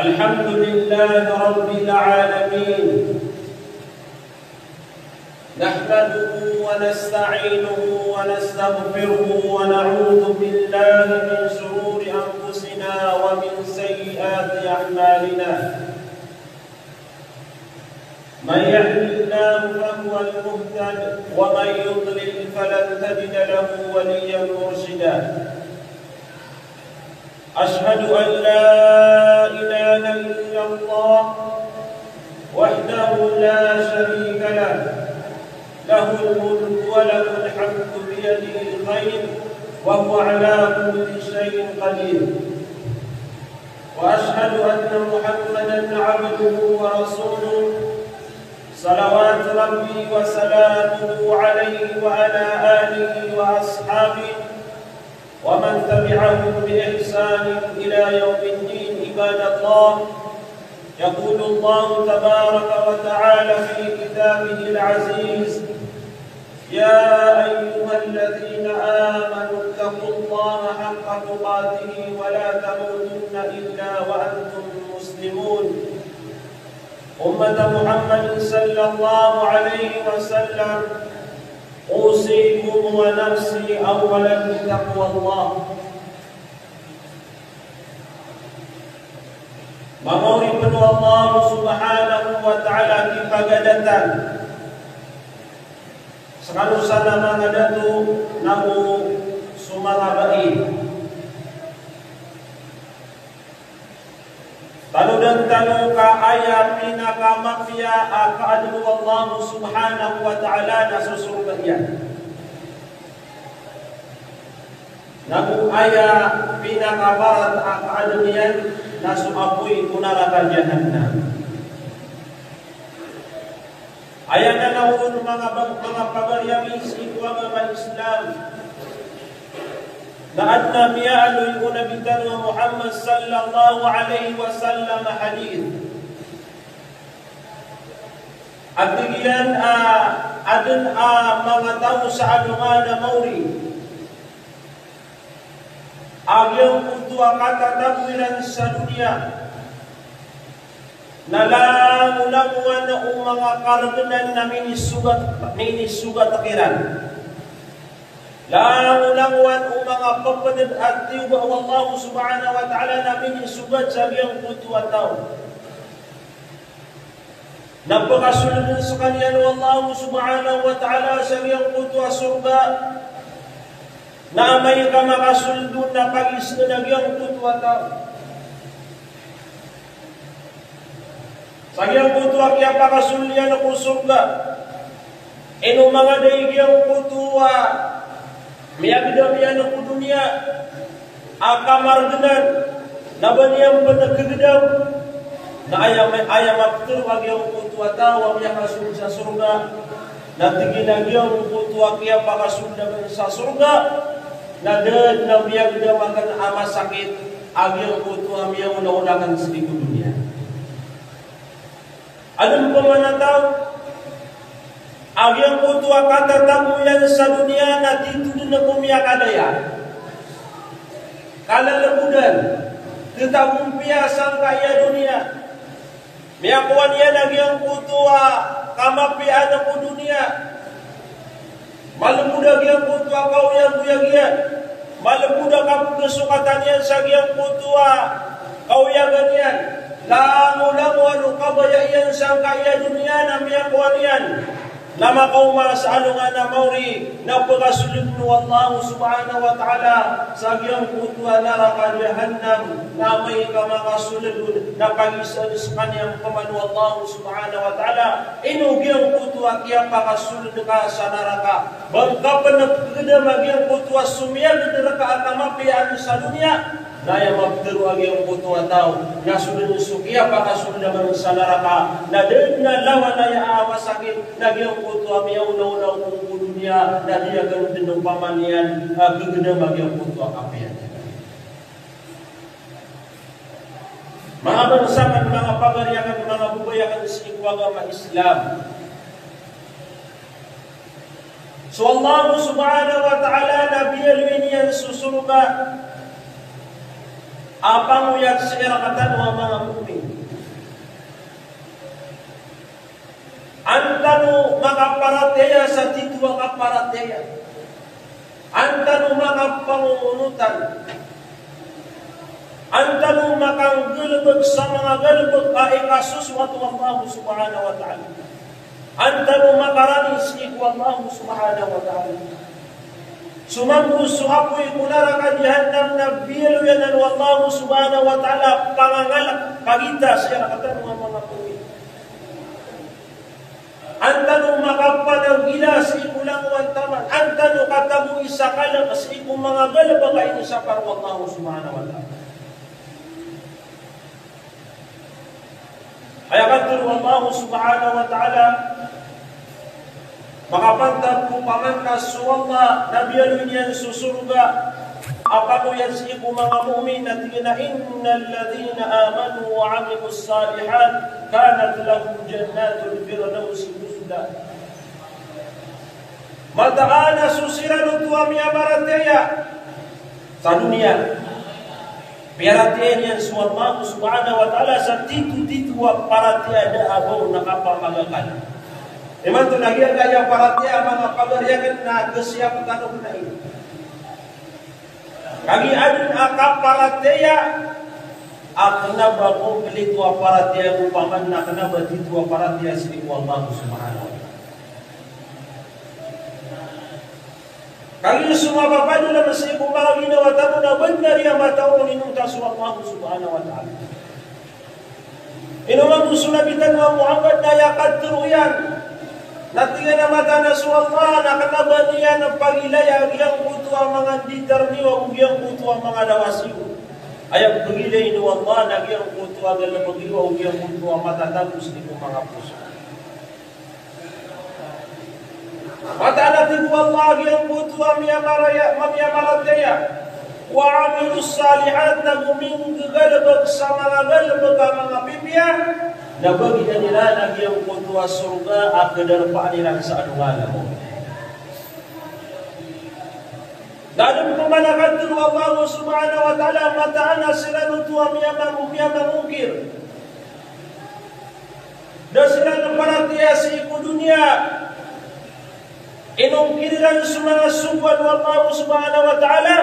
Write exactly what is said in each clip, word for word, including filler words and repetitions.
الحمد لله رب العالمين. نحمده ونستعينه ونستغفره ونعوذ بالله من شرور أنفسنا ومن سيئات أعمالنا. من يهد الله فهو المهتد ومن يضلل فلن تجد له وليا مرشدا. أشهد أن لا إله إلا الله وحده لا شريك له، له الملك وله الحمد بيده الخير وهو على كل شيء قدير. وأشهد أن محمدا عبده ورسوله، صلوات ربي وسلامه عليه وعلى آله وأصحابه ومن تبعهم بإحسان إلى يوم الدين. عباد الله، يقول الله تبارك وتعالى في كتابه العزيز: يا أيها الذين آمنوا اتقوا الله حق تقاته ولا تموتن إلا وأنتم مسلمون. أمة محمد صلى الله عليه وسلم، أوصيكم ونفسي أولا بتقوى الله. Manga oripn o Allah subhanahu wa ta'ala a kipagadatan. Skano sa manga dato nago so manga bai. Tanodan tano ka aya pinakamapiya a kaadn o Allah subhanahu wa ta'ala na so sorga iyan. Nago aya pinakabarat a kaadn iyan na so apoy ko naraka Jahannam. Aya nan a oron manga ba-, manga pagari ami sii ko agama Islam, na adn a miyaaloy o Nabi tano a Muhammad sallallahu alaihi wasallam a hadith. A tig iyan a adn a manga taw sa alongan a maori a giyangkoto a katatago iran sa doniya na langolangowan o manga kargnan na minisogat, minisogat kiran. Langolangowan o manga ppned a tiyoba o Allah subhanahu wa ta'ala na minisogat sa giyangkoto a taw. Na pkasoldn skaniyan o Allah subhanahu wa ta'ala sa giyangkoto a sorga. Na amay ka makasold on na pagisn a giyangkoto a taw. Sa giyangkoto a kiyapakasold iyan ko sorga. Ino manga da i giyangkoto a miyagdam iyan ko doniya a kamargnan, na ba niyan pn kgdam, na aya ma-, aya maptharo a giyangkoto a taw a miyakasold sa sorga, na tig iyan a giyangkoto a kiyapakasold akn sa sorga, na da dn a miyagdam akn a masakit a giyangkoto a miyaonaona akn sii ko doniya. Adn pman a taw a giyangkoto a katatago iyan sa doniya na tito dn ko miyakadaya. Kalalbodan, titago mpiya sangkai a doniya. Miyakowa niyan a giyangkoto a kamapiyaan ko doniya. Malbod a giyangkoto a kaoyagoyag iyan. Malbod a kapkasokatan iyan sa giyangkoto a kaoyagan iyan. Langolangowan o kabaya iyan sangkai a doniya na miyakowa niyan. Na makaoma sa alongan a maori na pkasoldn o Allah subhanahu wa ta'ala sa giyangkoto a naraka Jahannam, na amay ka makasold on na pagisn skaniyan pman o Allah subhanahu wa ta'ala. Ino giyangkoto a kiyapakasold ka sa naraka? Ba ngka pn kgdam a giyangkoto a somiyagd rka a kamapiyaan sa doniya? Na aya maptharo a giyangkoto a taw na so dn so kiyapakasold akn sa naraka na da dn a lawan aya a masakit na giyangkoto a miyaonaona ko doniya na di akn dn opama niyan a kgdam a giyangkoto a kapiyaan. Manga bangsa akn, manga pagari akn, manga babay akn sii ko agama Islam. So Allah subhanahu wa ta'ala na biyaloy niyan so sorga a pangoyat sii rktano a manga mu'min. An tano makaparatiyaya sa tito a kaparatiyaya. An tano makapangonotan. An tano makanggalbk sa manga galbk a ikasosoat o Allah subhanahu wa ta'ala. An tano makarani sii ko Allah subhanahu wa ta'ala. So mambo so apoy ko naraka jahannam na biyaloy anan o Allah subhanahu wa ta'ala pangangalk, pagita sii rktano a manga mu'min. An tano makapananggila sii ko langowan taman. An tano katagoy sa kalk sii ko manga galbk a inisapar o Allah subhanahu wa ta'ala. Aya katharo o Allah subhanahu wa ta'ala, makapantag ko pamantas o Allah na biyaloy niyan so sorga a pangoyat sii ko manga mu'min, na tig iyan a, "Innal ladhina amanu wa amilus salihat kanat lahum jannatul firdausi nuzula." Mataan a so siran oto a miyamaratiyaya sa doniya, piyaratiyaya niyan so Allah subhanahu wa ta'ala sa tito-tito a paratiyaya da a ba on kapamagakal. Imanto na giyangkaya paratiyaya a manga pagari akn na kasiyap tano na ini. Kagiya adn a kaparatiyaya a kna ba komplito a paratiyaya ko paman na kna ba tito a paratiyaya sii ko Allah subhanahu wa ta'ala. Kagiya so mapapadalm sii ko manga ginawa tano na bnar iyan a mataw on inonta so Allah subhanahu wa ta'ala. Ino mambo so Nabi tano a Muhammad na aya katharo iyan na tig iyan a mataan a so Allah na kna ba niyan pagilaya giyangkoto a manga nditar niyo ago giyangkoto a manga lawas iyo. Aya pagilay o Allah na giyangkoto a galbk iyo ago giyangkoto a matatago sii ko manga poso. Mataan a tig o Allah giyangkoto a miyamaraya, miyamaratiyaya, wa amilus salihat, na go minggagalbk sa manga galbk a manga pipiya, na bagian iran a giyangkoto a sorga a kadarpaan iran sa alongan a mawri. Na adn pman a katharo o Allah subhanahu wa ta'ala, mataan a siran oto a miyamang-, miyamangongkir. Da siran paratiyaya sii ko doniya, inongkir iran so manga sogoan o Allah subhanahu wa ta'ala,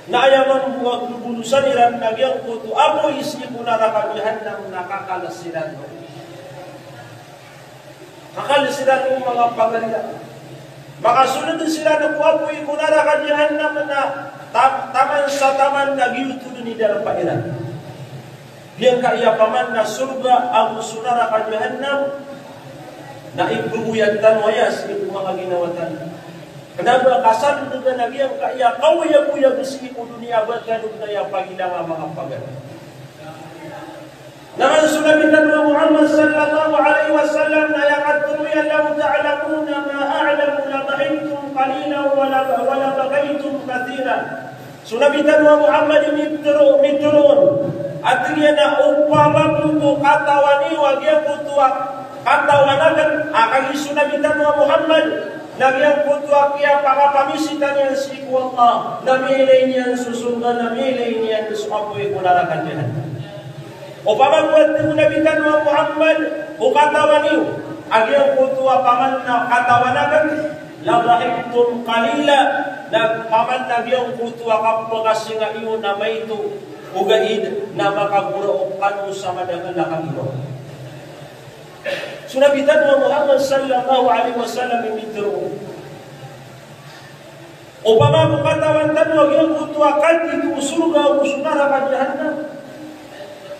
na aya mambo a kabolosan iran na giyangkoto a apoy sii ko naraka jahannam na kakal siran. Kakal siran o manga pagariya. Makasold siran ko apoy ko naraka jahannam na tam-, taman sa taman na giyoto dn i darpa iran. Giyangkaya paman na sorga ago so naraka jahannam na ipogoyat tano aya sii ko manga ginawa tano. Kna ba kasandgan a giyangkaya kaoyagoyag sii ko doniya ba tano dn aya pagilang a manga pagari. Na man so Nabi tano a Muhammad sallallahu alaihi wasallam na aya katharo iyan, "Law ta'lamuna ma a'lamu la dhahiktum qalilan wa la, wa la bakhaytum kathira." So Nabi tano a Muhammad mitharo, mitharo on a tig iyan a opama ko katawan iyo a giyangkoto a katawan akn, a kagiya so Nabi tano a Muhammad na giyangkoto a kiyapakapamisitan iyan sii ko Allah na miyailay niyan so sorga na miyailay niyan so apoy ko naraka jahannam. Opama ko a tig o Nabi tano a Muhammad o katawan iyo a giyangkoto a paman na katawan akn, la dhahiktum qalila, na paman na giyangkoto a kapakasinga iyo na maito, ogaid na makagoraok kano sa madakl a kagiya. So Nabi tano a Muhammad sallallahu alaihi wasallam i mitharo. Opama ko katawan tano a giyangkoto a katito o sorga ago so naraka jahannam,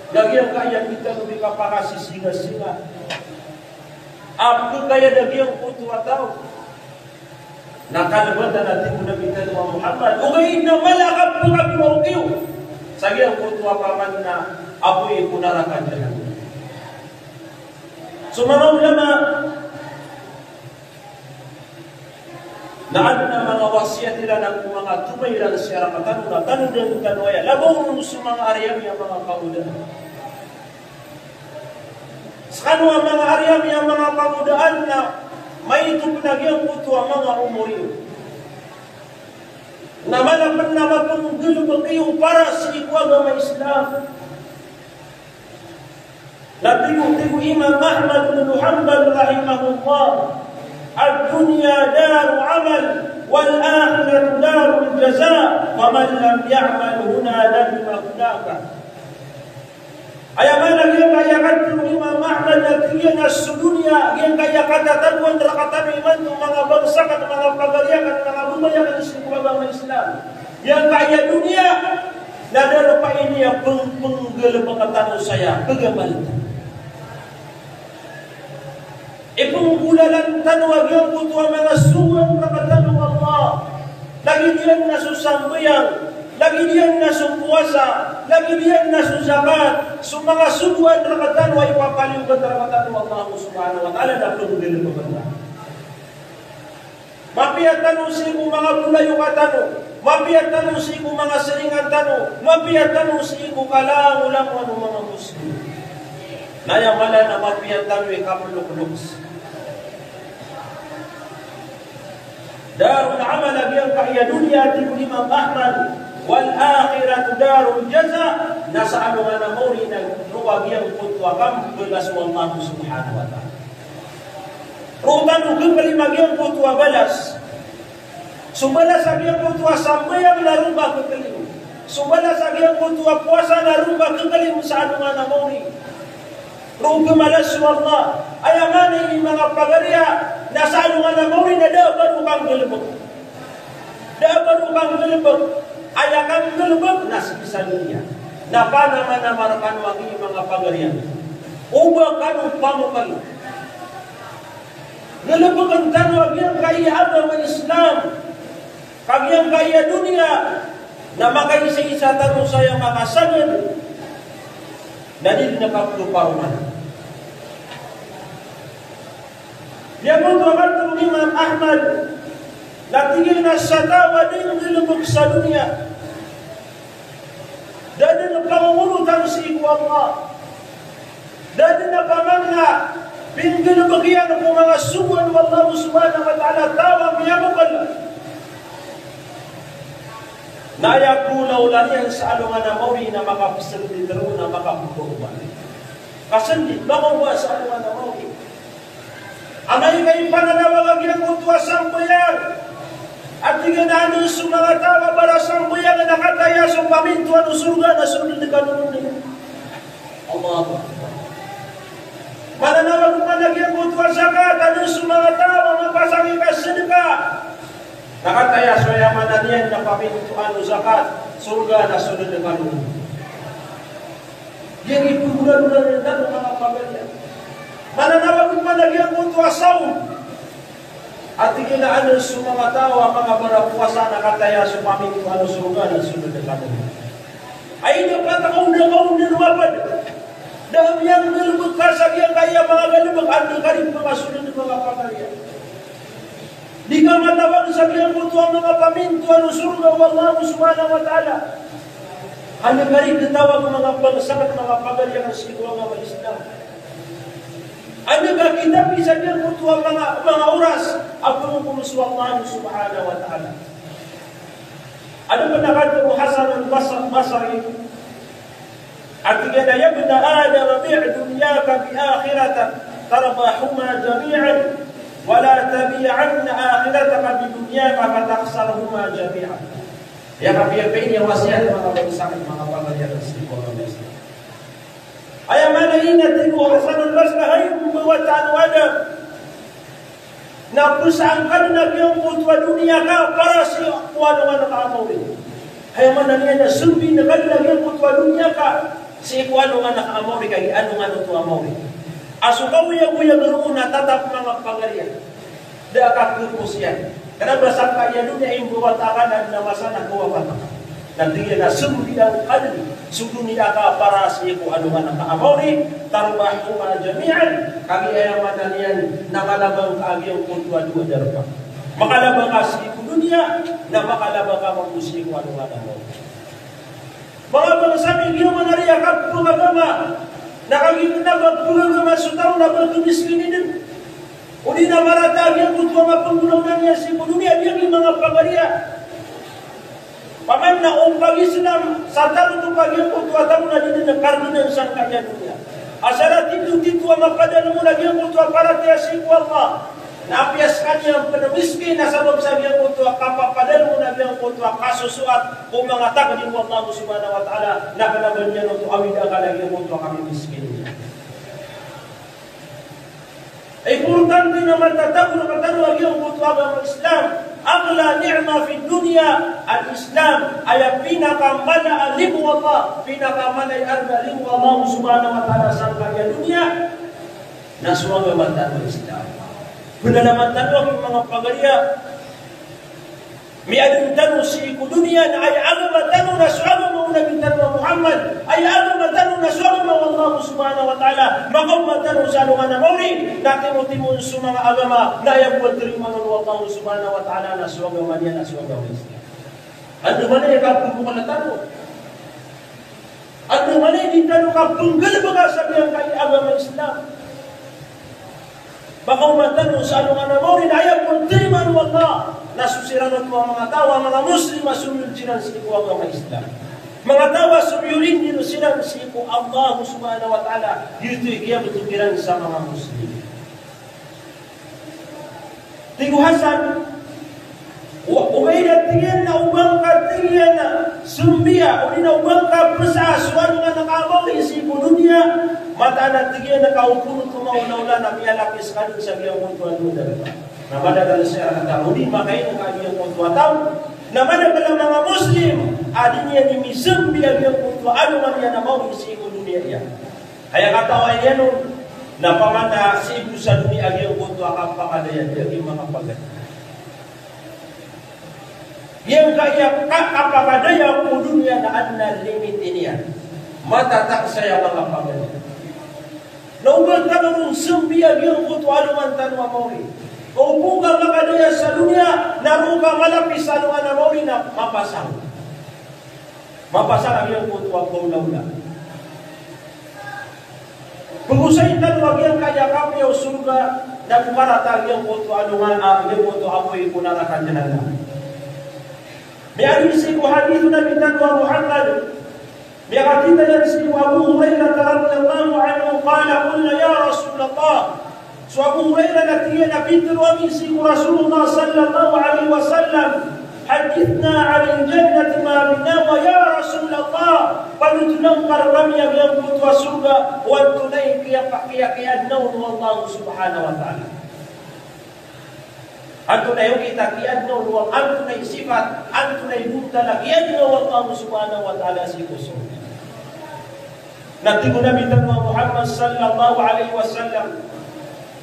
na giyangkaya di tano di kapakasisingasinga a pkhayaad a giyangkoto a taw na kalbatan a tig o Nabi tano a Muhammad, ogaid na mala a kapkagoraok iyo sa giyangkoto a paman na apoy ko naraka jahannam. So manga ulama na adn a manga wasiyat iran ago manga tomay iran sii rktano na tanodn tano aya, labaw ron so manga ari ami a manga kangodaan. Skano a manga ari ami a manga kangodaan na Maito pn a giyangkoto a manga omor iyo. Na mana pn a mapnggalbk iyo para sii ko agama Islam. Na tig o, tig o Imam Ahmad bin Hanbal rahimahullah, "Ad-dunya daru amal, wal akhiratu darul jaza, faman lam ya'mal huna nadima hunaka." Aya maana giyangkaya, tig o Imam Ahmad, na tig iyan a so doniya, giyangkaya katatagoan rktano imanto, manga bangsa akn, manga pagari akn, manga babay akn sii ko agama Islam. Giyangkaya doniya, na darpa ini a png-, pnggalbk tano saya, pgamal tano. Ipnggolalan tano a giyangkoto a manga sogoan rktano o Allah. Lagid iyan na so sambayang, lagid iyan na so powasa, lagid iyan na so zakat, so manga sogoan rktano a ipapaliyogat rktano o Allah subhanahu wa ta'ala na pnggalbkn tano. Mapiya tano sii ko manga bolayoka tano, mapiya tano sii ko manga siringan tano, mapiya tano sii ko kalangolangowan o manga Muslim. Na aya maana na mapiya tano i kaploklok. Darul amal a giyangkaya doniya, tig o Imam Ahmad, wal akhiratu darul jaza, na sa alongan a maori na roo a giyangkoto a kambalas o Allah subhanahu wa ta'ala. Roo tano khaklima giyangkoto a balas. So balas a giyangkoto a sambayang na roo ka khaklima. So balas a giyangkoto a powasa na roo ka khaklima sa alongan a maori. Roo ka malas o Allah. Aya maana ini manga pagariya, na sa alongan a maori na da a ba roo kanggalbk. Da a ba roo kanggalbk, aya kanggalbk na sii sa doniya. Na panamanamar kano a giya manga pagariya. O ba kano pamokal. Galbkn tano a giyangkaya agama Islam. Ka giyangkaya doniya, na makaisaisa tano saya makasagad. Na di dn kaploparoman. Giyangkoto a katharo o Imam Ahmad, na tig iyan a sa taw a di nggalbk sa doniya, da dn a pangongonotan sii ko Allah, da dn a pamangna, pinggalbk iyan ko manga sogoan o Allah subhanahu wa ta'ala, taw a miyamokal. Na aya kolaola niyan sa alongan a maori na makapsndit roo na makapmbaoba. Kasndit, makaoba sa alongan a maori. Amay ka ipananawag a giyangkoto a sambayang. A tig iyan a adn so manga taw a barasambayang na kataya so pamintoan o sorga na so dn kano ron. Allahu Akbar. Mananawag man a giyangkoto a zakat, adn so manga taw a mapasang i kasadka. Na kataya so aya maana niyan na pamintoan o zakat, sorga na so dn kano ron. Giyangkai pnggolalan tano manga pagariya. Mananawag man a giyangkoto a sawm. A tig iyan a adn so manga taw a manga barapowasa na kataya so pamintoan o sorga na so dn kano ron. Ay na patakaw na kaw na lumapad. Da a miyanggalbk ka sa giyangkaya manga galbk, adn ka di manga so dn manga pagariya. Di ka matawag sa giyangkoto a manga pamintoan o sorga o Allah subhanahu wa ta'ala. Adn ka di tawag manga bangsa akn, manga pagariya akn sii ko agama Islam. Adn ka kitapi sa giyangkoto a manga, manga oras a pangkolos o Allah subhanahu wa ta'ala. Adn pn a katharo o Hasan al-Bas-, Basri, a tig iyan a, "Ya ibna Adam, bi' dunyaka bi akhiratika tarbahhuma jami'an, wa la tabi'anna akhirataka bi dunyaka fatakhsarahuma jami'an." Aya kapiyapiya ini a wasiyat, manga bangsa akn, manga pagariya akn sii ko agama Islam. Aya maana niyan, tig o Hasan al-Basri, hay mbawataan o Adam, na pzaan ka dn a giyangkoto a doniya ka para sii ko alongan ka a maori. Aya maana niyan na smbin ka dn a giyangkoto a doniya ka sii ko alongan ka a maori, kagiya alongan oto a maori. A so kaoyagoyag roo na tatap manga pagariya. Da a kakhapos iyan. Kna ba sangkaya doniya i mbawata ka na adn a masa na kawafat ka. Na tig iyan a smbin ka dn so doniya ka para sii ko alongan ka a maori, tarbahhuma jami'an, kagiya aya maana niyan na malabang ka a giyangkoto a dowa darpa. Makalabang ka sii ko doniya, na makalabang ka mambo sii ko alongan a maori. Manga bangsa mi, giya maana niyan a kapagagama, na kagiya kna ba pagagama so taw na ba kmiskini dn. Odi na marata a giyangkoto a mapnggolaola niyan sii ko doniya, giyangkai manga pagariya. Paman na o pag-Islam sa tano oto a giyangkoto a tano na di dn kargnan sangkaya doniya. Asar a titotito a mapadalm on a giyangkoto a paratiyaya sii ko Allah. Na apiya skaniyan pn miskin na sabap sa giyangkoto a kapapadalm on a giyangkoto a kasosoat ko manga takdir o Allah subhanahu wa ta'ala, na kna ba niyan oto awid akal a giyangkoto a kamimiskin. Importante na matatago rktano a giyangkoto a agama Islam. Aghla ni'ma fid dunya al-Islam. Aya pinakamala a limo o Allah, pinakamala i arga a limo o Allah subhanahu wa ta'ala sangkaya doniya, na so agama tano a Islam. Pnalaman tano a manga pagariya. Miyaadn tano sii ko doniya na aya agama tano na so agama o Nabi tano a Muhammad, aya agama tano na so agama o Allah subhanahu wa ta'ala. Makaoma tano sa alongan a maori, na timotimon so manga agama na aya bo a tarimaan o Allah subhanahu wa ta'ala na so agama niyan na so agama Islam. Antonaa i kapmbokala tano? Antonaa i di tano kapnggalbka sa giyangkai a agama Islam? Makaoma tano sa alongan a maori na aya bo a tarimaan o Allah na so siran oto a manga taw a manga Muslim a somiyold siran sii ko agama Islam. Manga taw a somiyolindir siran sii ko Allah subhanahu wa ta'ala, giyoto i kiyabtho kiran sa manga Muslim. Tig o Hasan, o, ogaid a tig iyan na o ba ngka tig iyan na sambiya, odi na o ba ngka pzaa so alongan a kamaori sii ko doniya, mataan a tig iyan na kaopon oto a maolaola na miyalaki skaniyan sa giyangkoto a doniya. Na madakl sa rkata, odi makain ka giyangkoto a taw, na madakl a manga Muslim a di niyan misambiya giyangkoto a alongan iyan a maori sii ko doniya iyan. Aya katawi niyan on na paman na sii bo sa doniya a giyangkoto a kapakadaya, di a giyangkai manga pagari. Giyangkaya ka-, kapakadaya ko doniya na adn a limit iyan. Matatago saya manga pagari. Na o ba tano ron sambiya giyangkoto a alongan tano a maori. Opama ka makadaya sa doniya, na roo ka malapis sa alongan a maori na mapasang. Mapasang a giyangkoto a kaolaola. Pgosayn tano a giyangkaya kapiya o sorga, na marata a giyangkoto a alongan, a giyangkoto a apoy ko naraka jahannam. Miyaadn sii ko hadith o Nabi tano a Muhammad, miyakatitayan sii ko Abu Hurairah radhiyallahu anhu, qala, qulna ya Rasulallah, So Abu Hurairah na tig iyan a pitharo ami sii ko Rasulullah sallallahu alaihi wasallam, "Haddithna anil jannati ma minha, ya Rasulallah." Panothol angka rkami a giyangkoto a sorga, o antonaa i kiya-, kiya-, kiyaadna on o Allah subhanahu wa ta'ala. Antonaa i okit a kiyaadna on o Allah, antonaa i sifat, antonaa i bontal a kiyaadna on o Allah subhanahu wa ta'ala sii ko sorga. Na tig o Nabi tano a Muhammad sallallahu alaihi wasallam,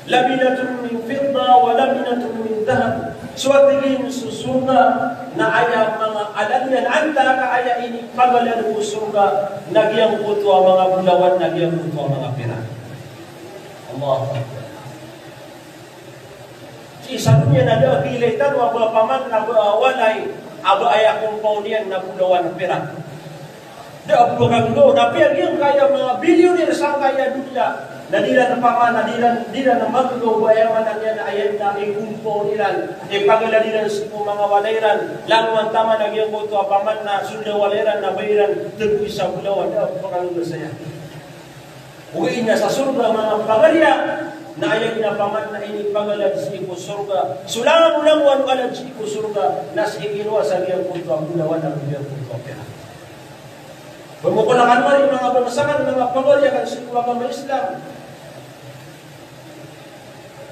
"Labinatun min fidda wa labinatun min dhahab." So a tig iyan so sorga na aya manga alad iyan, antaa ka aya inipagalan ko sorga na giyangkoto a manga bolawan, na giyangkoto a manga pirak. Allahu Akbar. Sii sa doniya na da a kiilay tano a ba paman na ba a walay a ba aya compound iyan na bolawan, pirak. Da a ba kaglo, na apiya giyangkaya manga billionaire sangkaya doniya, na di iran paman, na di iran, di iran magagaw ba aya maana niyan na aya na i-compound iran, ipagala iran sii ko manga walay iran, langon taman a giyangkoto a paman na so da a walay iran na ba iran tagoi sa bolawan, da a ba kaglo saya. Ogaid na sa sorga manga pagariya, na aya ina paman na inipagalan sii ko sorga. So langolangon o alad sii ko sorga, na sii kinowa sa giyangkoto a bolawan ago giyangkoto a pirak. Pamokol akn mari manga bangsa akn, manga pagariya akn sii ko agama Islam.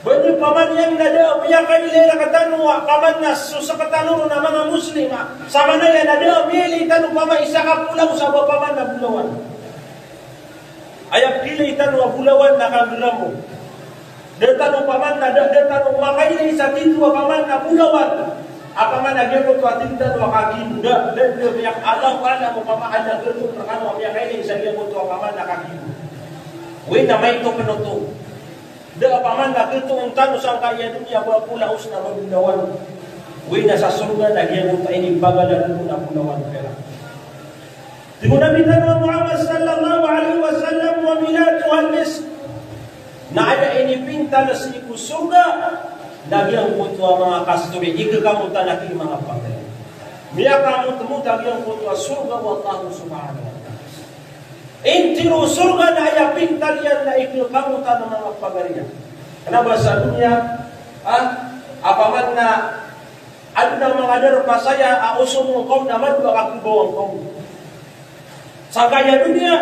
Ba niyo paman iyan na da a miyakailay rktano a paman na so sktano ron a manga Muslim a, sa maana iyan na da a miyailay tano paman isa ka polaos a ba paman na bolawan. Aya pkhailay tano a bolawan na kagrambo. Da tano paman na da, da tano makailay sa tito a paman na bolawan. A paman a giyangkoto a tig tano a kagino, da, da, da, miyak-, Allahu a'lam, opama adn a giyangkoto a kano a miyakailay sa giyangkoto a paman na kagino. Oway na maito pn oto. Da a paman na giyangkoto a tano sangkaya doniya ba polaos na ba bolawan. Oway na sa sorga na giyangkoto a inipagalan on na bolawan, pirak. Tig o Nabi tano a Muhammad sallallahu alaihi wasallam, "Wa milatuha al-misk." Na aya inipintal sii ko sorga na giyangkoto a manga kastori, ikekamotan a ki manga pagari. Miyakamotmot a giyangkoto a sorga o Allah subhanahu wa ta'ala. Intiro sorga na aya pintal iyan na ikekamotan a manga pagari. Kena ba sa doniya, ah, apaman na adn a manga darpa saya a osomong ka on na madowa ka khabaw angka on. Sangkaya doniya,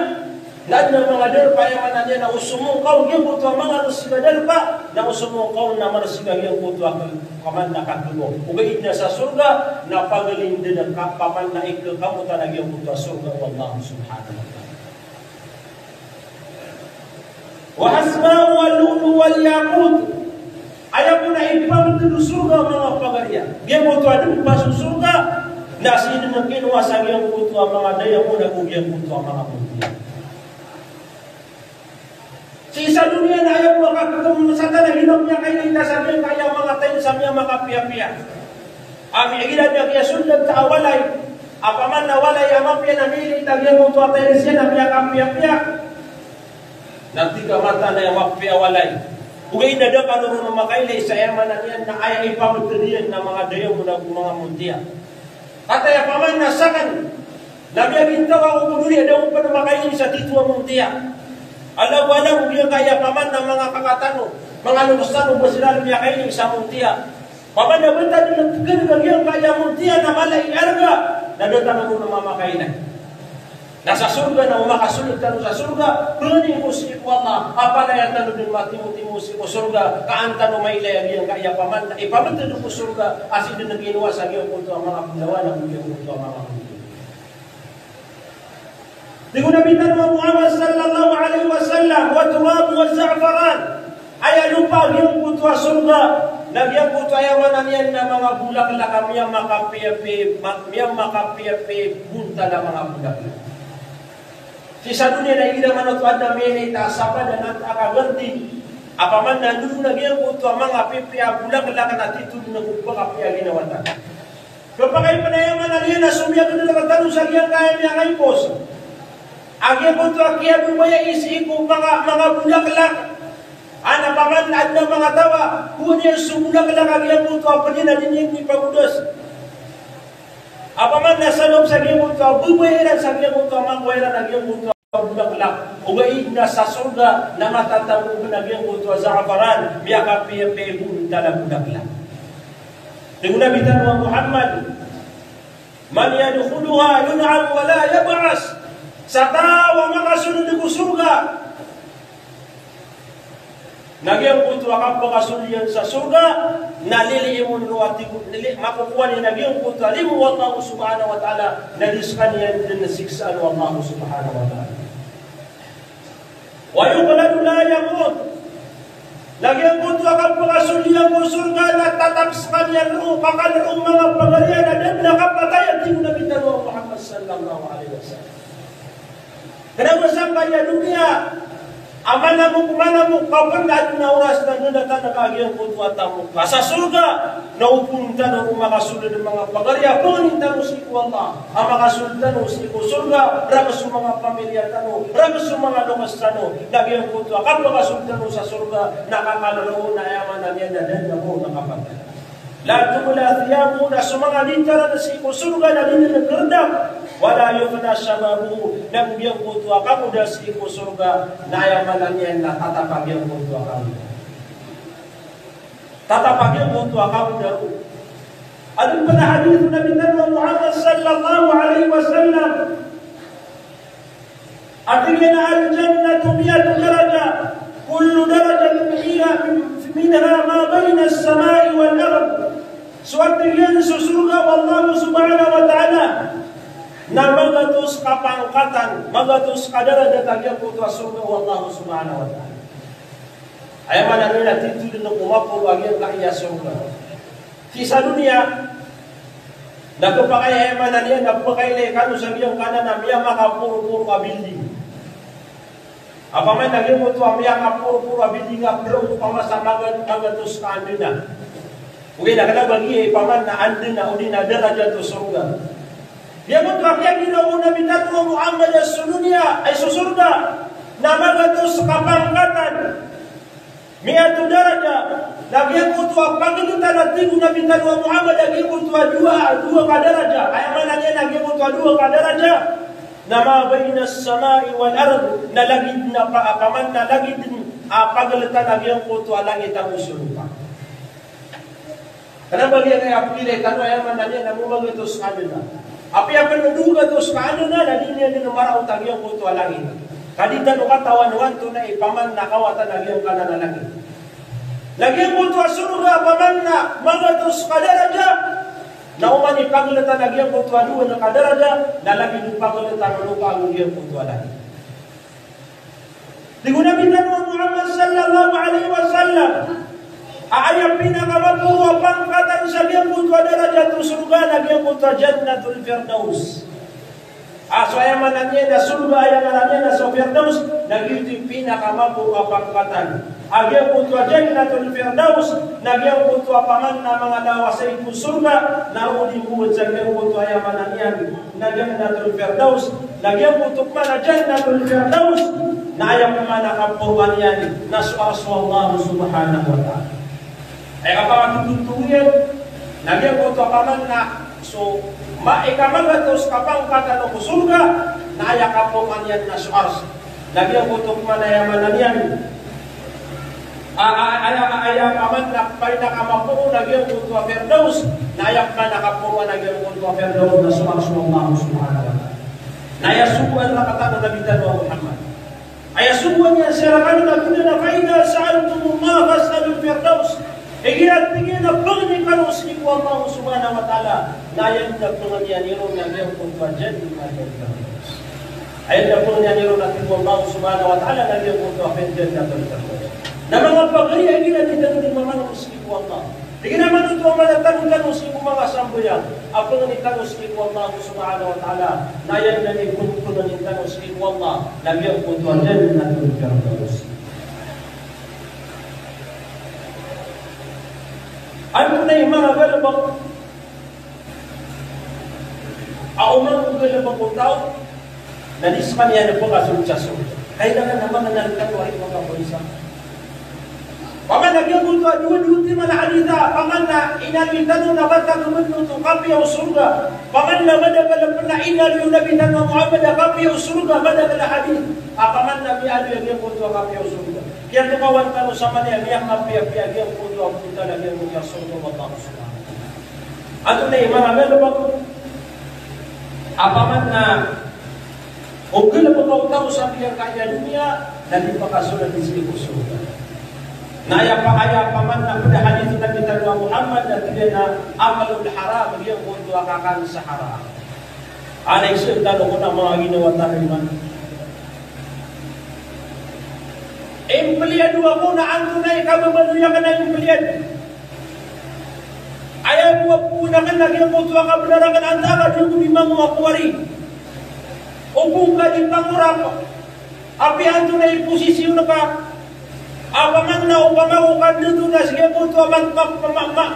na adn a manga darpa aya maana niyan na osomong ka on, giyangkoto a manga resiga darpa, na osomong ka on na maresiga giyangkoto a khabaw, apaman na khabaw. Ogaid na sa sorga, na pagalindn ka, apaman na ikekamotan a giyangkoto a sorga o Allah subhanahu wa ta'ala. Wa hasba'u wal lu'lu'u wal yaqut. Aya kon a ipamtd o sorga a manga pagari. Giyangkoto a dn pa so sorga, na sii dn kinowa sa giyangkoto a manga diamond ago giyangkoto a manga montiya. Sii sa doniya na aya bo a kakekemesatan a ginawa miyakailay ta sa giyangkaya manga tiles a miyamakapiyapiya. Ami igira niyan kiyasoldan ta a walay, apaman na walay a mapiya na miilay ta giyangkoto a tiles iyan a miyakapiyapiya. Na tig a mata na aya mapiya a walay. Ogaid na da kano ron makailay sa aya maana niyan na aya ipamtd iyan na manga diamond ago manga montiya. Kataya apaman na sakn na miyagintaw ako ko doniya, da ako pn makailay sa tito a montiya. Ala bo, ala bo giyangkaya apaman na manga kaka tano, manga loks tano, ba siran miyakailay sa montiya. Apaman na ba tano dn kn a giyangkaya montiya na mala i arga, na da tano ron mamakailay. Na sa sorga na o makasold tano sa sorga, pangnin ko sii ko Allah a palaya tano dn matimotimo sii ko sorga, ka an tano mailay a giyangkaya apaman na ipamtd ko sorga a sii dn kinowa sa giyangkoto a manga bolawan ago giyangkoto a manga montiya. Tig o Nabi tano a Muhammad sallallahu alaihi wasallam, "Wa turab wa za'faran." Aya lopa a giyangkoto a sorga, na giyangkoto aya maana niyan na manga bolaklak a miyamakapiyapiya, ma-, miyamakapiyapiya bontal a manga bolaklak. Sii sa doniya na igira man oto adn a miyailay ta a sapadan a kaganti, apaman na ndodon a giyangkoto a manga pipiya a bolaklak na tito dn ko pakapiya a ginawa tano. Khapakay pn aya maana niyan na somiyagd rktano sa giyangkaya miyakaipos a giyangkoto a kiyababayai sii ko manga, manga bolaklak. Ana apaman na adn a manga taw a kowaan iyan so bolaklak a giyangkoto a pd iyan a di niyan di pagodas. Apaman na sabap sa giyangkoto a babaya iran sa giyangkoto a manga kowaan iran a giyangkoto a bolaklak. Ogaid na sa sorga na matatago pn a giyangkoto a za'faran, miyakapiyapiya i bontal a bolaklak. Tig o Nabi tano a Muhammad, "Man yadkhuluha yun'am wa la yub'as." Sa taw a makasold ko sorga, na giyangkoto a kapakasold iyan sa sorga, na lilimo niyan o, tig o, lili-, makokowa niyan a giyangkoto a limo o Allah subhanahu wa ta'ala, na di skaniyan dn siksaan o Allah subhanahu wa ta'ala. Wa yukhladu la yamut. Na giyangkoto a kapakasold iyan ko sorga na tatap skaniyan roo, kakal roo manga pagari iyan a da dn a kapatay, a tig o Nabi tano a Muhammad sallallahu alaihi wasallam. Kena ba sangkaya doniya a manamok, manamok ka pn a adn a oras na dn a tano ka giyangkoto a tamok ka sa sorga, na opama tano ko makasold a manga pagari a pangnin tano sii ko Allah a makasold tano sii ko sorga, rakhs o manga pamilya tano, rakhs o manga loks tano, na giyangkoto a kapakasold tano sa sorga na kakal roo na aya maana niyan na da dn a bo na kapatay. La tubla thiyabuhu, na so manga litaran sii ko sorga na di dn krdam. Wala yufna shababuhu, na giyangkoto a kamoda sii ko sorga na aya maana niyan na tatap a giyangkoto a kamoda. Tatap a giyangkoto a kamoda. Adn pn a hadith o Nabi tano a Muhammad sallallahu alaihi wasallam a tig iyan a, "Al-jannatu mi'atu darajah, kullu darajatin fiha min-, minha ma bayna as-sama'i wal ard." So, a tig iyan, so sorga o Allah subhanahu wa ta'ala na magatos ka pangkatan, magatos ka darajat a giyangkoto a sorga o Allah subhanahu wa ta'ala. Aya maana niyan na tito dn ko maporo a giyangkaya sorga. Sii sa doniya na khapakay, aya maana niyan na pakailay kano sa giyangkanan a miyamakaporoporo a building. Apaman na giyangkoto a miyakaporoporo a building a pd ko pamasa maga-, magatos ka andena. Ogaid na kena ba giya ipaman na andena odi na darajat o sorga. Giyangkoto a kiyagira o Nabi tano a Muhammad a so doniya, ay so sorga, na magatos ka pangkatan. Mi'atu darajah, na giyangkoto a pagltan a tig o Nabi tano a Muhammad a giyangkoto a dowa, dowa ka darajah. Aya maana niyan na giyangkoto a dowa ka darajah na ma bayna as-sama'i wal ard, na lagid na pa-, paman na lagid a pagltan a giyangkoto a langit ago sorga. Kna ba giya kaya pkilay tano, aya maana niyan na manga gatos ka adn. Apiya pn dowa gatos ka adn na di niyan dn maraot a giyangkoto a langit. Ka di tano katawan o antonaa i paman na kawatan a giyangkanan a langit. Na giyangkoto a sorga paman na magatos ka darajah, na oman i pagltan a giyangkoto a dowa ka darajah, na lagid o pagltan o lopa ago giyangkoto a langit. Tig o Nabi tano a Muhammad sallallahu alaihi wasallam, a aya pinakamaporo a pangkatan sa giyangkoto a darajat o sorga na giyangkoto a Jannatul Firdaus. A so aya maana niyan na sorga, aya maana niyan na so Firdaus, na giyoto i pinakamaporo a pangkatan a giyangkoto a Jannatul Firdaus, na giyangkoto a paman na manga lawasayg ko sorga, na roo di mbowat sa giyangkoto a aya maana niyan na Jannatul Firdaus, na giyangkoto pman a Jannatul Firdaus, na aya pman a kaporoan iyan na so Arsh o Allah Subhanahu wa Ta'ala. Aya kapakatotoro iyan, na giyangkoto a paman na so ma-, ikamagatos ka pangkatan o ko sorga, na aya kaporoan iyan na so Arsh. Na giyangkoto pman a aya maana niyan A, a, aya, aya paman na pinakamaporo na giyangkoto a Firdaus, na aya pman a kaporoan a giyangkoto a Firdaus na so Arsh o Allah Subhanahu wa Ta'ala. Na aya sogoan rktano o Nabi tano a Muhammad. Aya sogoan iyan sii rkano na tig iyan a, "Fa idha sa'altumullaha fas'alul Firdaus." Igira tig iyan a pangni kano sii ko Allah Subhanahu wa Ta'ala, na aya dn a pangnian iron na giyangkoto a Jannatul Firdaus. Aya dn a pangnian iron a tig o Allah Subhanahu wa Ta'ala na giyangkoto a Jannatul Firdaus. Na manga pagari a igira di tano di mamangni sii ko Allah, di igira manoto a mata tano sii ko manga sambayang, a pangni tano sii ko Allah Subhanahu wa Ta'ala, na aya dn a ipangni tano sii ko Allah na giyangkoto a Jannatul Firdaus. Antonaa i manga galbk a oman ko galbk o taw na di skaniyan pkasold sa sorga. Kailangan a mangnal tano a aya manga bangsa. Paman na giyangkoto a dowa, dowa timan a hadith a, paman na inaloy tano na ba tano manoto kapiya o sorga. Paman na madakl pn a inaloy o Nabi tano a Muhammad a kapiya o sorga, madakl a hadith a paman na miyaaloy a giyangkoto a kapiya o sorga. Kiyatokawan tano sa mani a miyakapiyapiya a giyangkoto a portal a giyangkoto a sorga o Allah Subhanahu wa Ta'ala. Antonaa i manga galbk a paman na o galbk o taw sa giyangkaya doniya na di pakasold sii ko sorga. Na aya pa, aya paman na pd a hadith o Nabi tano a Muhammad na tig iyan a aklul haram, giyangkoto a kakan sa haram. Anay sii tano ko na manga ginawa tano iman. Empleyado ako na antonaa i kababaloy akn a empleyado. Aya bo a poon akn na giyangkoto a kabnar akn antaa ka di ako di mangowa ko wari. O bo ka di pangorap. Apiya antonaa i posisyon ka. A paman na opama ko kandato na sii giyangkoto a man, ma, ma, ma,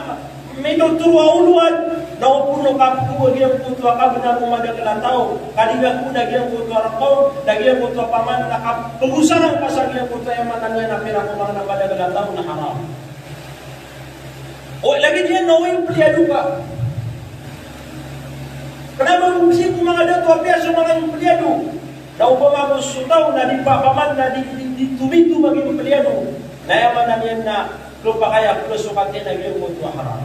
mitotoro a olowan, na opama ka pkowaa giyangkoto a kabnar o madakl a taw, ka di ka poon a giyangkoto a rkaw, na giyangkoto a paman na kapgosaran ka sa giyangkoto a aya maana niyan na pira ko manga madakl a taw na haram. O, lagid iyan na o empleyado ka. Kna ba bo sii ko manga dato, apiya so manga empleyado na opama ko so taw na di pa, paman na di, di, di tomito magi empleyado. Na aya maana niyan na khapakay a pkasokat iyan a giyangkoto a haram.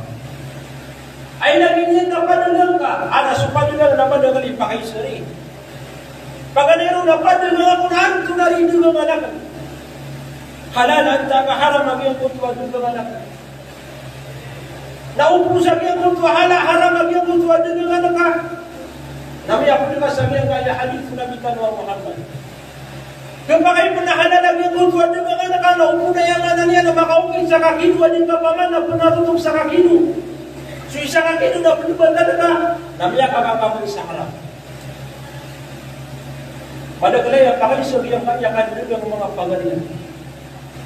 Ay lagid iyan na padagang ka, a na so padagang na padagang i pakaisari. Paganay ron na padagang ako na antonaa i dagangan akn. Halal antaa ka haram a giyangkoto a dagangan akn. Na opama sa giyangkoto a halal, haram a giyangkoto a dagangan ka. Na miyapd ka sa giyangkaya hadith o Nabi tano a Muhammad. Khapakay pn a halal a giyangkoto a dagangan ka, na opama aya maana niyan na makaokit sa kakido a di ka paman na pnarotop sa kakido. So isa kakido na pnbatal ka, na miyakakapakay sa haram. Madakl aya pakay sa giyangkaya kadagang o manga pagarian.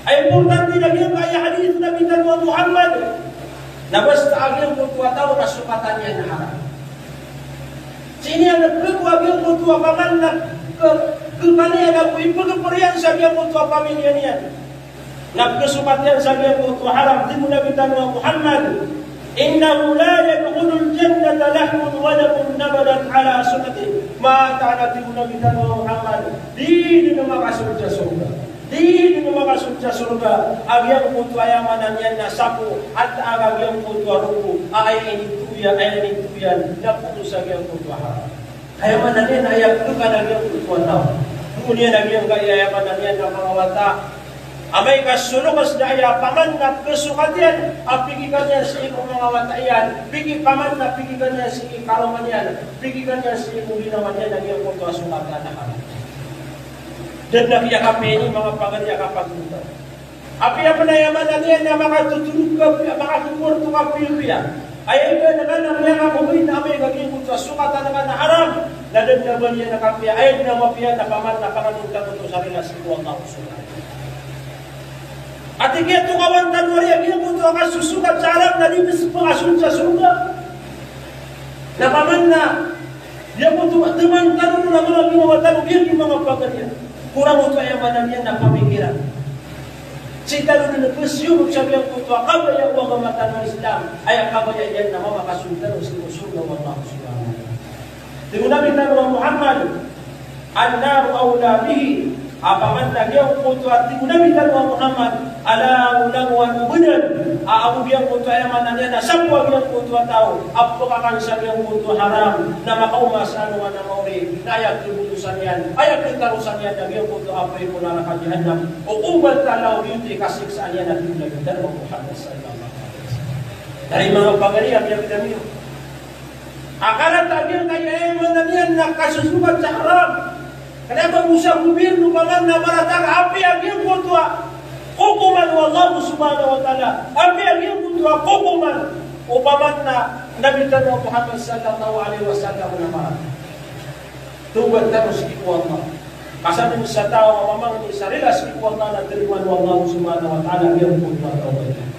Ay importante na giyangkaya hadith o Nabi tano a Muhammad, na basta a giyangkoto a taw na sokatan iyan a haram. Sii niyan khagaga a giyangkoto a paman na kh-, khakaniyan ago ipagpr iyan sa giyangkoto a pamilya niyan. Na pkhasokat iyan sa giyangkoto a haram, tig o Nabi tano a Muhammad, "Innahu la yadkhulul jannata lahamun wa damun nabatat ala sunnati." Mataan a tig o Nabi tano a Muhammad, di dn makasold sa sorga. Di dn makasold sa sorga a giyangkoto a aya maana niyan na sapo, antaa ka giyangkoto a rogo a aya initoyan, aya initoyan na polo sa giyangkoto a haram. Aya maana niyan na aya pkhasokat a giyangkoto a taw. Aya maana niyan na manga wata. Amay ka so loks na aya paman na pkhasokat iyan, a pikikan iyan sii ko manga wata iyan, piki paman na pikikan iyan sii ko karoma niyan, pikikan iyan sii ko ginawa niyan a giyangkoto a sokat a haram. Da dn a kiyakapiya ini manga pagari a kapagmota. Apiya pn aya maana niyan na makatotorog ka piya, makatokorto ka piyapiya. Aya iyan na miyakakombay na amay ka giyangkoto a sokat a haram, na da dn a ba niyan kapiya, aya dn a mapiya na paman na pangnin ka oto sa rila sii ko Allah Subhanahu wa Ta'ala. Ati kiya to kawan tano ari a giyangkoto a kasosokat sa haram na di pn pakasold sa sorga. Na paman na giyangkoto a taman tano na manga ginawa tano, giyangkai manga pagari. Korang oto aya maana niyan na pamikiran. Sii tano dn pziyong sa giyangkoto a kabaya o agama tano a Islam, aya kabaya iyan na mamakasold tano sii ko sorga o Allah Subhanahu wa Ta'ala. Tig o Nabi tano a Muhammad, "An-naru awla bihi." Apiya maana giyangkoto a tig o Nabi tano a Muhammad, a langolangon o badan a ago giyangkoto a aya maana niyan na sapo a giyangkoto a taw a pkakan sa giyangkoto a haram, na makaoma sa alongan a maori, na aya khabolosn iyan, aya khatarosan iyan na giyangkoto a apoy ko naraka Jahannam. O oba talaw giyoto i kasiksaan iyan a tig o Nabi tano a Muhammad sallallahu alaihi wasallam. Dari manga pagari a miyagdam iyo. A karata a giyangkai a aya maana niyan na kasosokat sa haram. Kna ba bo sa gobyerno paman na marata ka, apiya giyangkoto a kokoman o Allah Subhanahu wa Ta'ala, apiya giyangkoto a kokoman o paman na Nabi tano a Muhammad sallallahu alaihi wasallam na marata. Tawbat tano sii ko Allah. Ka sadn sa taw a mamangni sa rila sii ko Allah na tarimaan o Allah Subhanahu wa Ta'ala giyangkoto a tawbat iyan.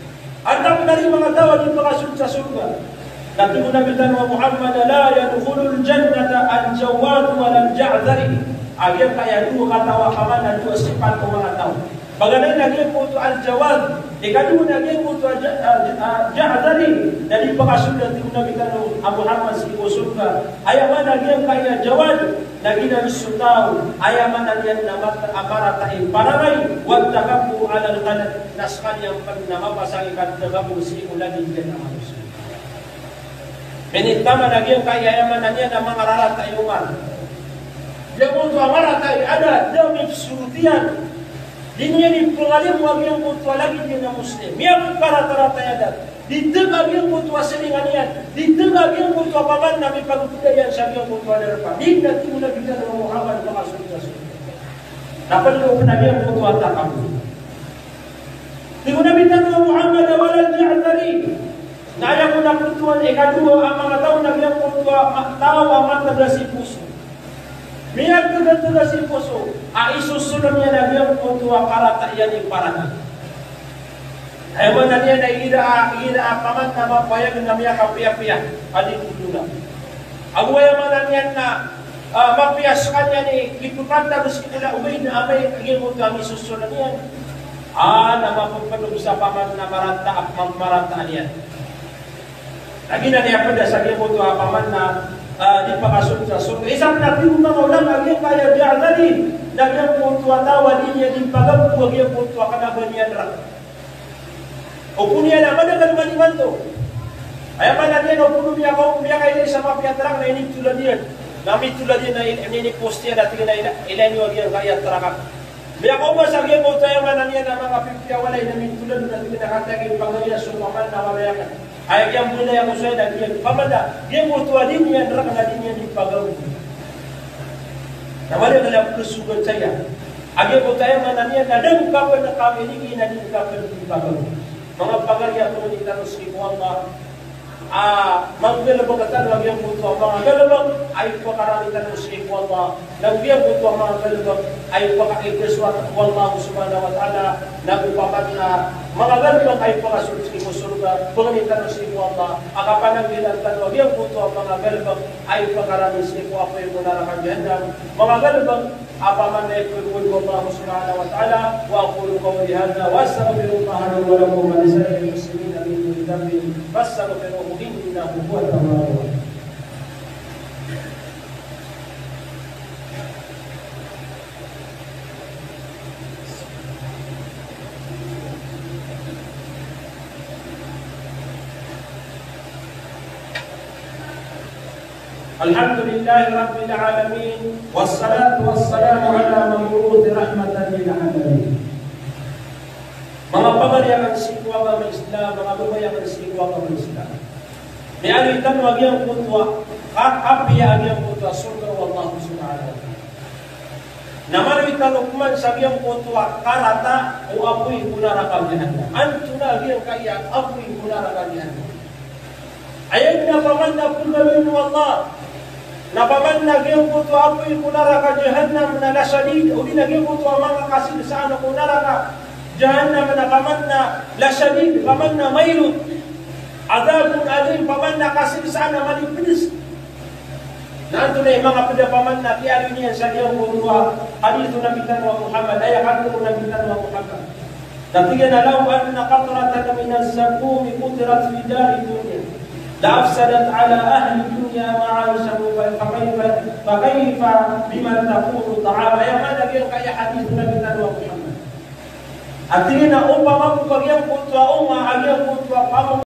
Antaa pn ari manga taw a di pakasold sa sorga? Na tig o Nabi tano a Muhammad, "La yadkhulul jannata al-jawwad wala al-ja'dhari." A giyangkaya dowa kataw a paman na dowa sipat o manga taw. Paganay na giyangkoto al-jawwad, ikadowa na giyangkoto a ja-, a, a, ja'dhari, na di pakasold, tig o Nabi tano a Muhammad, sii ko sorga. Aya maana giyangkaya jawwad, na giyanan so taw a aya maana niyan na mat-, a marata i parangay, wat takabbur alal khalq, na skaniyan pn na mapasang i katakabbur sii ko lagid iyan a manosiya. Minitaman a giyangkaya aya maana niyan na mangararata i oman. Giyangkoto a marata i adat, da mipsorot iyan. Di niyan ipngalimo a giyangkoto a lagid iyan a Muslim. Miyakakarata-rata i adat. Di tnga giyangkoto a siringan iyan, di tnga giyangkoto a paman na mipagpda iyan sa giyangkoto a darpa. Di na tig o Nabi tano a Muhammad makasold sa sorga. Na pd o pn a giyangkoto a takabbur. Tig o Nabi tano a Muhammad, "Wala al-ja'dhari." Na aya kon a pthowan, ikadowa a manga taw na giyangkoto a ma-, taw a matgas i poso. Miyatgatgas i poso, a isosoln iyan a giyangkoto a karata iyan i parangay. Aya maana niyan na igira, igira a paman na mapayag na miyakapiyapiya a di ko dona. Ago aya maana niyan na, ah, mapiya skaniyan i kipkanta bo sii ko la, ogaid na amay giyangkoto a misosoln iyan, ah, na mapapdog sa paman na marata, ma-, marata niyan. Lagid anan i pd sa giyangkoto a paman na, ah, di pakasold sa sorga. Isa pn a tig o manga ulama a giyangkaya ja'dhari, na giyangkoto a taw a di niyan di pagabo a giyangkoto a kna ba niyan rk. O kon iyan a madakl man imanto. Aya maana niyan o kon miyaka-, miyakailay sa mapiya a trak na initolad iyan. Na mitolad iyan na in-, ini-post iyan a tig iyan a ila-, ilay niyo a giyangkaya trak. Miyakaoma sa giyangkoto aya maana niyan a manga pipiya a walay na mitolad na tig iyan a kataya giyangkaya so paman na walay akn. Aya giyangkoto a kosoy na giyangkoto a paman na giyangkoto a di niyan rk na di niyan di pagabo. Na walay akn a pkhasogat saya. A giyangkoto aya maana niyan na da ngka pn kamiliki na di ngka pn di pagabo. Manga pagari a pangnin tano sii ko Allah. Ah, manggalbk tano a giyangkoto a manga galbk a ipakarani tano sii ko Allah. Na giyangkoto a manga galbk a ipaka-, ipasowat ko Allah Subhanahu wa Ta'ala, na opama na manga galbk a ipakasold sii ko sorga, pangnin tano sii ko Allah. A kapananggilaan tano a giyangkoto a manga galbk a ipakarani sii ko apoy ko naraka Jahannam, manga galbk Apaman na ipagpagod ko Allah subhanahu wa ta'ala, wa aqulu qawli hadha wa astaghfirullaha li wa lakum wa li sa'iril muslimina min kulli dhanbin fastaghfiruhu innahu huwat tawwabur rahim. Alhamdulillahi Rabbil Alamin, wassalatu wassalamu ala mabu'uthi rahmatan lil alamin. Manga pagari akn sii ko agama Islam, manga babay akn sii ko agama Islam. Miyaaloy tano a giyangkoto a ka-, kapiya a giyangkoto a sorga o Allah subhanahu wa ta'ala. Na maaloy tano pman sa giyangkoto a karata o apoy ko naraka Jahannam. Antonaa giyangkaya apoy ko naraka Jahannam? Aya dn a paman na pagaloyn o Allah na paman na giyangkoto a apoy ko naraka Jahannam na lashadid, odi na giyangkoto a manga kasirsaan ko naraka Jahannam na paman na lashadid, paman na mailot. Adhabun alim, paman na kasirsaan a malipds. Na antonaa i manga pd a paman na kiyaaloy niyan sa giyangkoto a hadith o Nabi tano a Muhammad, aya katharo o Nabi tano a Muhammad. Na tig iyan a, "Law anna qatratan minas samumi qutirat fi dari dunya, la afsadat ala ahli dunya ma'ishahum, fa, fa kayfa, fa kayfa biman takunu ta'am." Aya maana giyangkaya hadith o Nabi tano a Muhammad. A tig iyan a opama ko ba giyangkoto a oma, a giyangkoto a pamo-